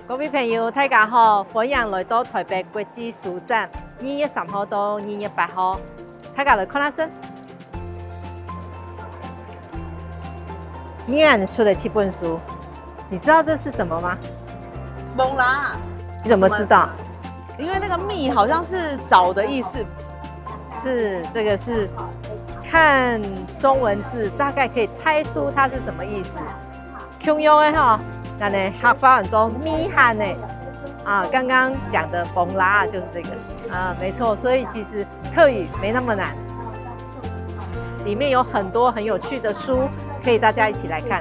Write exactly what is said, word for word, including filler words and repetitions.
各位朋友，大家好，歡迎來到台北國際書展，二月三號到二月八號，大家來看下先。今日出了七本書，你知道這是什麼嗎？懵啦，你怎麼知道？因為那個覓好像是找的意思。是，這個是看中文字，大概可以猜出它是什麼意思。共樣个吼，那呢客話安到覓罕呢，啊，剛剛講的懵啦就是這個啊，沒錯。所以其實客語沒那麼難，裡面有很多很有趣的書，可以大家一起來看。